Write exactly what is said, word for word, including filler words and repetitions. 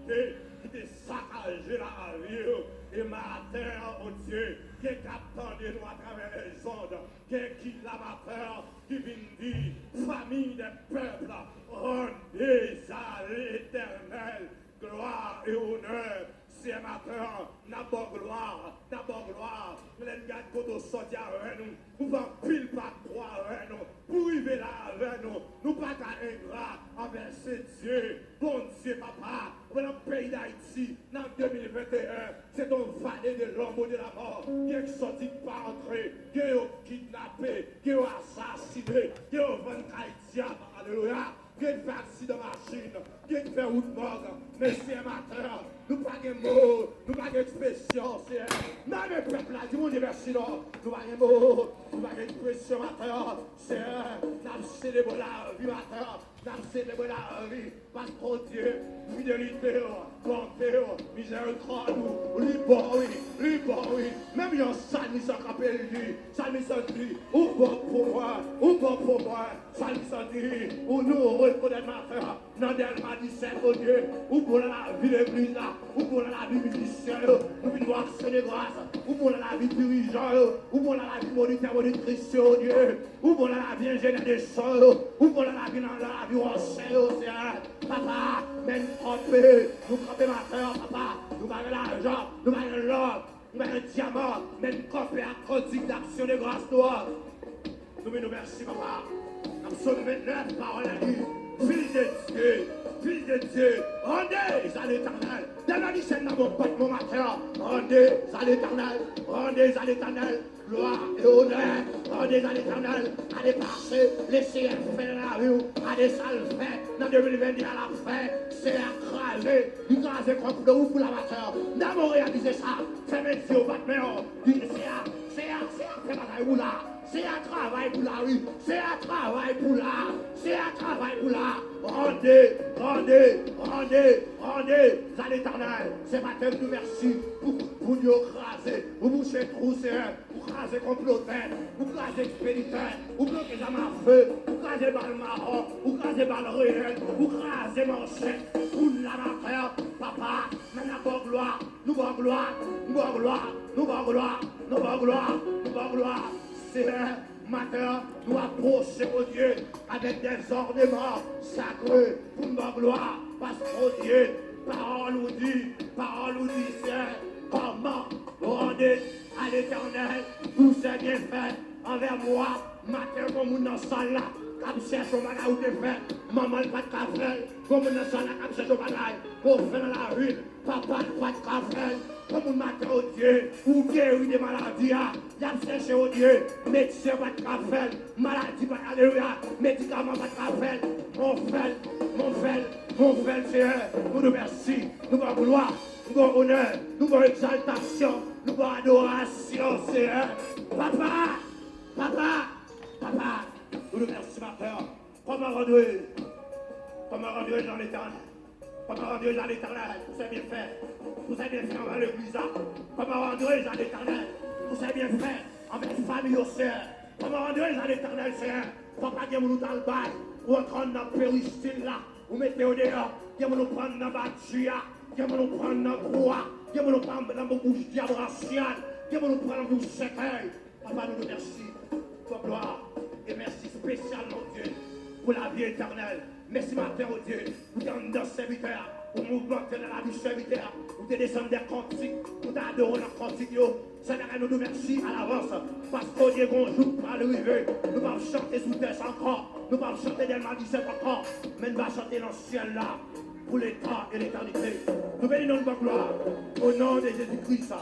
ki te sakaje lavi w. E maten an, o Dye, gen k ap tande nou atravè lèzond, gen ki la maten an ki vin di, Famille des peuples, rendez à l'Éternel gloire et honneur. Seyè, maten an, n ap ba w glwa, n ap ba w glwa. Lè n gade kote w sòti avè nou, ou fè anpil pakwa avè nou, pou rive la avè nou. Nou pa ka engra anvè Sentye Bondye, Papa. Ou nan peyi Dayiti, nan de mil venteyen, se te yon vale de lonbo de lamò. Gen k sòti k pa antre, gen yo kidnape, gen yo asasine, gen yo vann kay dyab. Alelouya! Gen k fè aksidan machin, gen k fè wout mòg. Men Seyè, maten an, nou pa gen mo, nou pa gen ekspresyon, Seyè. Nan men pèp la, di Bondye mèsi non. Nou pa gen mo, nou pa gen ekspresyon maten an, Seyè. N ap selebre lavi maten an, n ap selebre lavi. Paske, o Dye, fidelite w, bonte w, mizèrikòd ou, li bon wi, li bon wi. Menm yon salmis kanpe, li di, salmis lan di, ou bon pou mwen, ou bon pou mwen. Salmis lan di, ou nou rekonèt maten an, nan Dèlma disèt, o Dye, ou bon nan lavi legliz la, ou bon nan lavi mizisyen yo, nou vin wè aksyon de gras, ou bon nan lavi dirijan yo, ou bon nan lavi monitè, monitris yo, o Dye, ou bon nan lavi enjenyè de son yo, ou bon nan lavi, nan lavi wòchè yo, Seyè. Papa, men n kanpe, nou kanpe maten an, papa, nou pa gen lajan, nou pa gen lò, nou pa gen dyaman, men n kanpe ak kantik daksyon de gras nou an. Nou di w mèsi, papa. Nan Sòm vennèf, pawòl la di, Fils de Dieu, fils de Dieu, rendez à l'Éternel. Dèlma disèt nan bon bat mwen maten an, rendez à l'Éternel, rendez à l'Éternel. Gloire et honneur, rendez à l'Éternel. Gade pase Leseyè fè nan lavi w, gade sa l fè nan de mil venteyen a, l ap fè. Seyè a kraze, li kraze konplo ou pou la maten an. Nan mo reyalize sa, fèmen zye w, bat men w, di Seyè a, Seyè a, Seyè a fè bagay pou la. Seyè a travay pou la wi. Seyè a travay pou la. Seyè a travay pou la. Rendez, rendez, rendez, rendez à l'Éternel. Se maten nou di w mèsi pou kout poud yo kraze. Ou bouche twou, Seyè. Ou kraze konplotè, ou kraze ekspeditè, ou bloke zam afe, ou kraze bal mawon, ou kraze bal reyèl, ou kraze manchèt. Kounye a maten an, papa, men n ap ba w glwa, nou ba w glwa, nou ba w glwa, nou ba w glwa, nou ba w glwa, nou ba w glwa. Seyè, maten an, nou apwoche, o Dye, avèk dèzòneman sakre pou n ba w glwa, paske, o Dye, pawòl ou di, pawòl ou di, Seyè, kòman rande à l'Éternel tous ses bienfaits envers moi. Maten, gon moun nan sal la k ap chèche yon bagay ou te fè, manman l pa t ka fè l. Gon moun nan sal la k ap chèche yon bagay ke w fè nan lavi l, papa l pa t ka fè l. Gon moun maten, o Dye, ou geri de maladi a, y ap chèche, o Dye, medsen pa t ka fè l, maladi pa t, alelouya, medikaman pa t ka fè l. Men w fè l, men w fè l, men w fè l, Seyè. Nou di w mèsi, nou ba w glwa. Nou ba w onè, nou ba w egzaltasyon, nou ba w adorasyon, Seyè. Papa, papa, papa, nou di w mèsi maten an. Comment rendre, comment rendre à l'Éternel, comment rendre à l'Éternel tous ses bienfaits, tous ses bienfaits envè legliz la. Comment rendre à l'Éternel tous ses bienfaits envè fanmi yo, Seyè. Comment rendre à l'Éternel, Seyè. Fò pa gen moun ou t al bay, ou antre anndan peristil la. Ou mete yo deyò, gen moun ou pran nan bati a, gen moun ou pran nan twou a, gen moun ou pran nan bouch dyab rasyal, gen moun ou pran nan bouch sèkèy. Papa, nou di w mèsi pou glwa e mèsi espesyalman, o Dye, pou lavi etènèl. Mèsi maten, o Dye, ou te anndan sèvitè a, ou mouvmante nan lavi sèvitè a, ou te desann de kantik, ou te adore nan kantik yo. Sèl bagay nou di w mèsi alavans, paske, o Dye, gon jou k pral rive, nou p ap chante sou tè sa ankò, nou p ap chante Dèlma disèt ankò, men n va chante nan syèl la pou letan e letènite. Nou beni non, nou ba w glwa, o non de Jezi Kris.